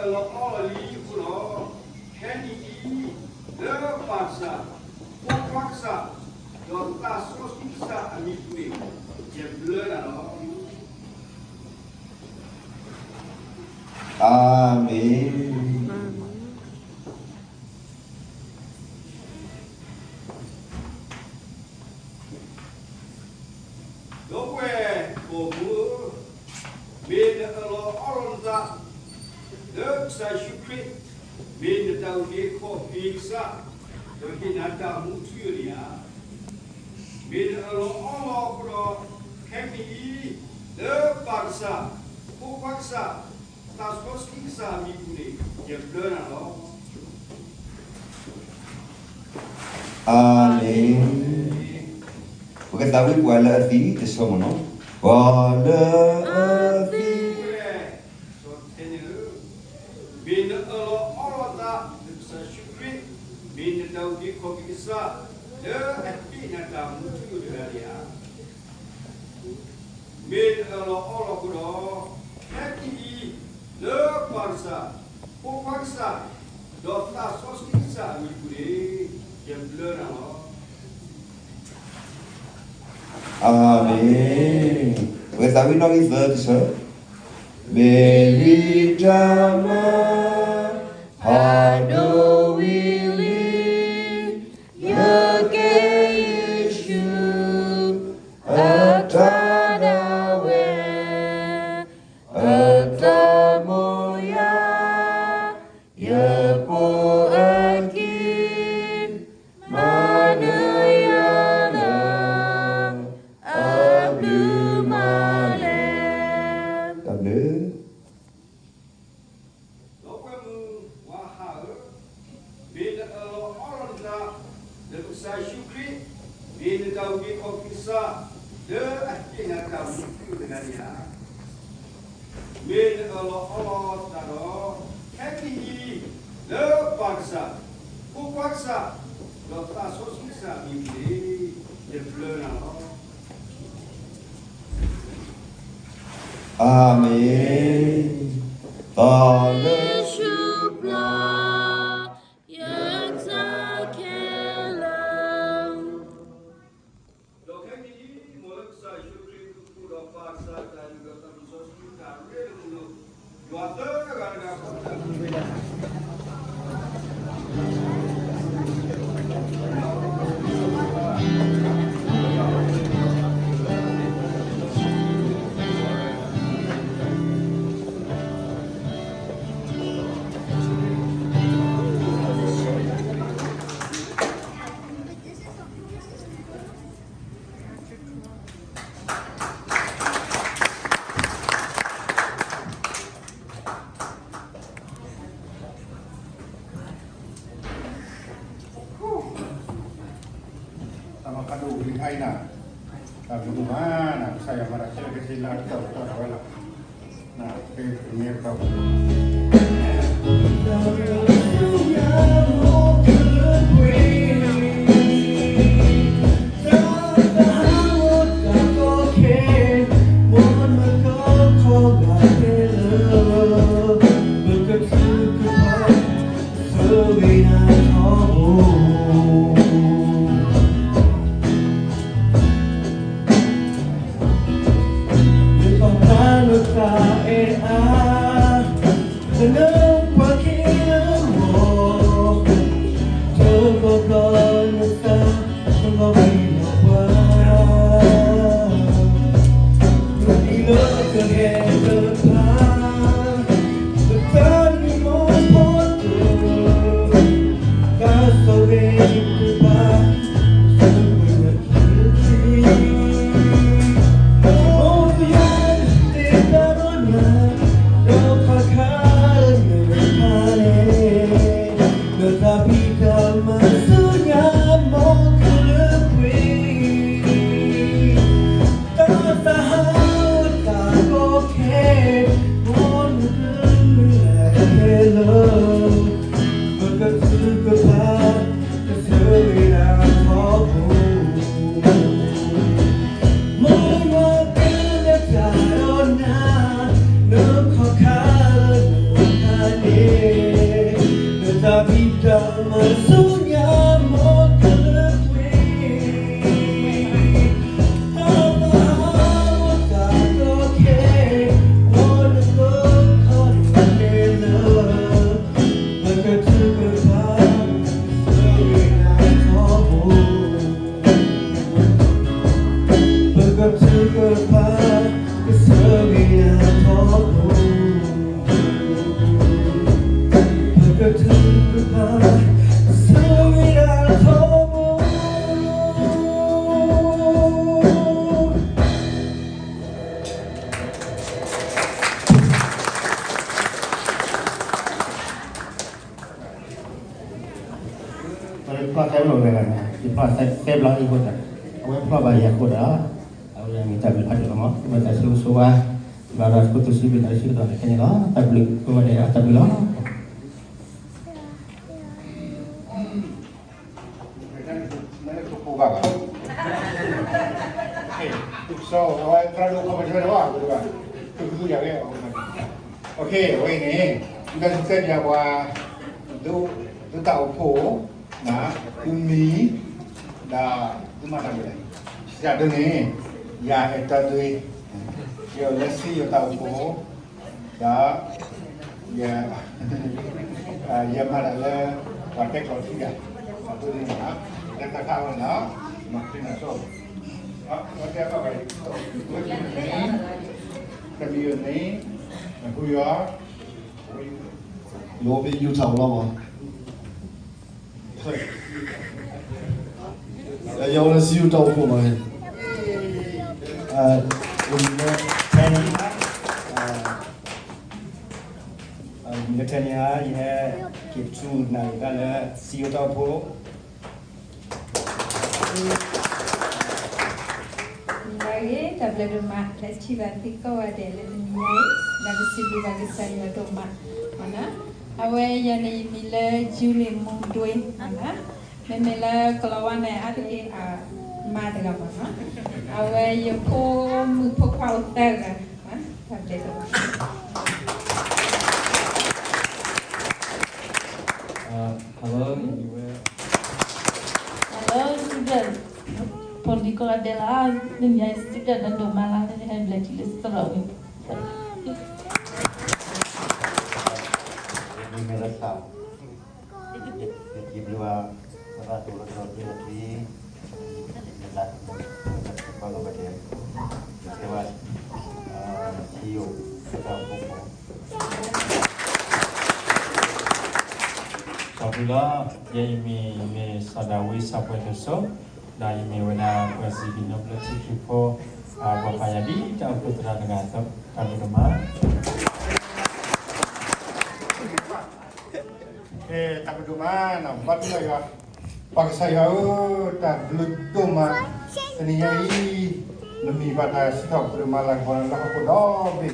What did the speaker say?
လီၤအီလီၤလံအဃိဒီး, ခဲကနံၣ်အံၤ, လၢပၢ်ကစၢ်, ဖိခွါကစၢ်, ဒီးသးစီဆှံကစၢ်အမံၤပူၤန့ၣ်, ယဘျၢနၤလီၤ. အၤမ့ၣ်. ဒီပုၢ်ဝဲၢ်ကိးဖိဧၢ, မ့ၢ်နအၢၣ်လီၤအီလီၤနသး လၢကစၢ်ယ့ၣ်ၡူးခရံာ်, မ့ၢ်နတၢ်အုၣ်က့ၤခီၣ်က့ၤကစၢ်, ဒီးဟ့ၣ်နၤတၢ်မူထူယိာ်န့ၣ်ဧါ. မ့ၢ်နအၢၣ်လီၤအီလီၤအဃိဒီး, ခဲကနံၣ်အံၤ, လၢပၢ်ကစၢ်, ဖိခွါကစၢ်, သးစီဆှံကစၢ်အမံၤပူၤန့ၣ်, ယဘျၢနၤလီၤ. အၤမ့ၣ်. ပကသးဝံၣ်ပှၤလၢအသံတဆၢမ့ၢ်နီၤ, ပှၤလၢအသံ မ့ၢ်နအၢၣ်လီၤအီလီၤသးလၢကစၢ်ယ့ၣ်ၡူးခရံာ်, မ့ၢ်နတၢ်အုၣ်က့ၤခီၣ်က့ၤကစၢ်, လၢအဟ့ၣ်နၤတၢ်မူထူယိာ်တဂၤန့ၣ်ဧါ. မ့ၢ်နအၢၣ်လီၤအီလီၤအဃိဒီး, ခဲကနံၣ်အံၤ, လၢပၢ်ကစၢ်, ဖိခွါကစၢ်, ဒီးသးစီဆှံကစၢ်အမံၤပူၤန့ၣ်, ယဘျၢနၤလီၤ. အၤမ့ၣ်. ပကသးဝံၣ်နီၣ်ဂံၢ်သၢတဆၢ, မ့ၢ်လံတၢ်မၤ ဖးဒိၣ်ဝံၤလံ, ယကဲယ့ၣ်ၡူး အတၢ်ဒၣ်ဝဲ, အတၢ်မိၢ်ယၤ, ယပိာ်အခံ, မၤနၢၤယၤလၢ အဘျုးမးလဲၣ်. တၢ်ဘျုး. ဒီပုၢ်ဝဲၢ်မုၣ်ဝၤဟးဧၢ, မ့ၢ်နအၢၣ်လီၤအီလီၤနသး လၢကစၢ်ယ့ၣ်ၡူးခရံာ်, မ့ၢ်နတၢ်အုၣ်က့ၤခီၣ်က့ၤကစၢ်, လၢအဟ့ၣ်နၤတၢ်မူထူယိာ်တဂၤန့ၣ်ဧါ. မ့ၢ်နအၢၣ်လီၤအီလီၤသးဒီး, ခဲကနံၣ်အံၤ, လၢပၢ်ကစၢ်, ဖိခွါကစၢ်, ဒီးသးစီဆှံကစၢ်အမံၤန့ၣ်, ယဘျၢနၤလီၤ. အၤမ့ၣ်. တၢ်လၢယ့ၣ်ၡူးပျၢ် ယတၢ်ခဲလၢာ်. ဒီးခဲကနံၣ်အံၤ, မ်လၢကစၢ်ယ့ၣ်ၡူးခရံာ်အဘျုးအဖှိၣ်ဒီးပၢ်ကစၢ်အတၢ်လုၢ်ဒီးသးစီဆှံတၢ်ရ့လိာ်မုာ်လိာ်, ယွၤသၢဂၤတဂၤဃီတၢ် တၢ်မၤဖးဒိၣ်ဝံၤတခါအံၤနၤ, တၢ်ဘျုးဒိၣ်မးနၤ, ကစၢ်ယွၤမၤတၢ်ခဲလၢာ်ခဲဆ့လၢအကတီၢ်ကတီၢ်ဒၣ်ဝဲလီၤ. နၤ, ပမ့ၢ်ပတၢ် ဖျီၣ်သဲဘျီဝဲဂၤန့ၣ် ယဖျီၣ်သဲဘျီအံၤအဃိသတး အဝဲဖျီၣ်ဘၣ်ယၤအဃိဒီး အဝဲမ့ၢ်တၢ်ဘျုးဖးဒိၣ်လီၤမး မ့ၢ်တၢ်ဆိၣ်ဂ့ၤဆိၣ်ဝါ ဘၣ်ဒီးခိၣ်သူစံးဘျုးတၢ်စံးကဒီးန့ၣ်ခဲန့ၣ်လီၤ တၢ်ဘျုးကိးဂၤဒဲးတၢ်ဘျုးလီၤ. အဝဲန့ၣ် ဒုးတၢ်အိၣ်ဖှိၣ် သုတၢ်အိၣ်ဖှိၣ် သုမံၤ ဒီးသုမၤတၢ်မနုၤလဲၣ် စံးတၢ်ဒ်န့ၣ် ယၤအဲၣ်တၢ်ဒွံ ယအိၣ်လၢစံယိၣ်တၢ်အိၣ်ဖှိၣ် ဒီး ယ ယမၤတၢ်လၢ ပှၤတဲကျိာ်ထံတၢ် အဃိန့ၣ် လၢတၢ်ခးဝဲန့ၣ်လီၤ မၤခရံာ်နၢ်စိ ဝဲတဲဘၣ်ဝဲ တမံၤန့ၣ် တမံၤန့ၣ် နဟူယီၤ ယအိၣ်ဖဲယူထၣ်လီၤမး ယအိၣ်လၢစံယိၣ်တၢ်အိၣ်ဖှိၣ်မး ယမံၤလၢ Kenny ယမံၤလၢ Kenny ဧါ ယဟဲက့ၤဆူနၢ်ဂ့ၢ်တၢ်လၢစံယိၣ်တၢ်အိၣ်ဖှိၣ် မ့ၢ်ဂ့ၤ တၢ်ဘျုးဒိၣ်မး လၢထံၣ်ဘၣ်သုကိးဂၤဒဲးလၢတနံၤညါအံၤ ဒီးပစံးဘျုးဘၣ်ကစၢ်ယွၤဒိၣ်မး အဝဲယၤန့ၣ်ယမံၤလၢ Julie Mundwe မ့မ့ၢ်လၢကလီၤဝါန့ၣ် အါတက့ၢ်အမါတဂၤမးနီၤ အဝဲယဖိမုၣ်ဖိခွါအိၣ်သၢဂၤ တၢ်ဘျုးဒိၣ်မး Hello, student ဖိလံၤကိးဂၤဒဲးလီၤ တနံၤညါအံၤ student ဒိၣ်မးလၢ် ဟဲဘျဲၣ်ထံလၢသရိာ်ဝံၤ မ့ၢ်လၢသး ယစံးဘျုးဘၣ် သရၣ်ဒိၣ်လၢသရိာ်သ့ၣ်တဖၣ် လၢတၢ်ဘၣ်လီၤဘၣ်ကဲ ယကဲဘၣ် စံယိၣ် တၢ်အိၣ်ဖှိၣ်ဖိ စီၤပူၤလီၤ ယဲယမံၤမ့ၢ်စီၤဒၤဝံး စီၤပှဲၤဒိၣ်စိ ဒီးယမ့ၢ်ဝဲဒၣ်ပှၤစံးဘံၣ်နီၣ်ဖျၢၣ်ထံခံဖိ ပှၤဖးယၤဒ်တၢ်အိၣ်ဖှိၣ်သရၣ်တဂၤအသိး တၢ်ဘျုးဒိၣ်မး တၢ်ဘျုးဒိၣ်မးနီၤ ဘါထုကဖၣ်ယွၤ ပၢ်ကစၢ်ယွၤဧၢ, တၢ်ဘျုးဒိၣ်မး, တနံၤညါအံၤ နမံၤဘၣ်တၢ်စံးထီၣ်ပတြၢၤမၤလၤကပီၤလၢဟီၣ်ခိၣ်ဒီဘ့ၣ်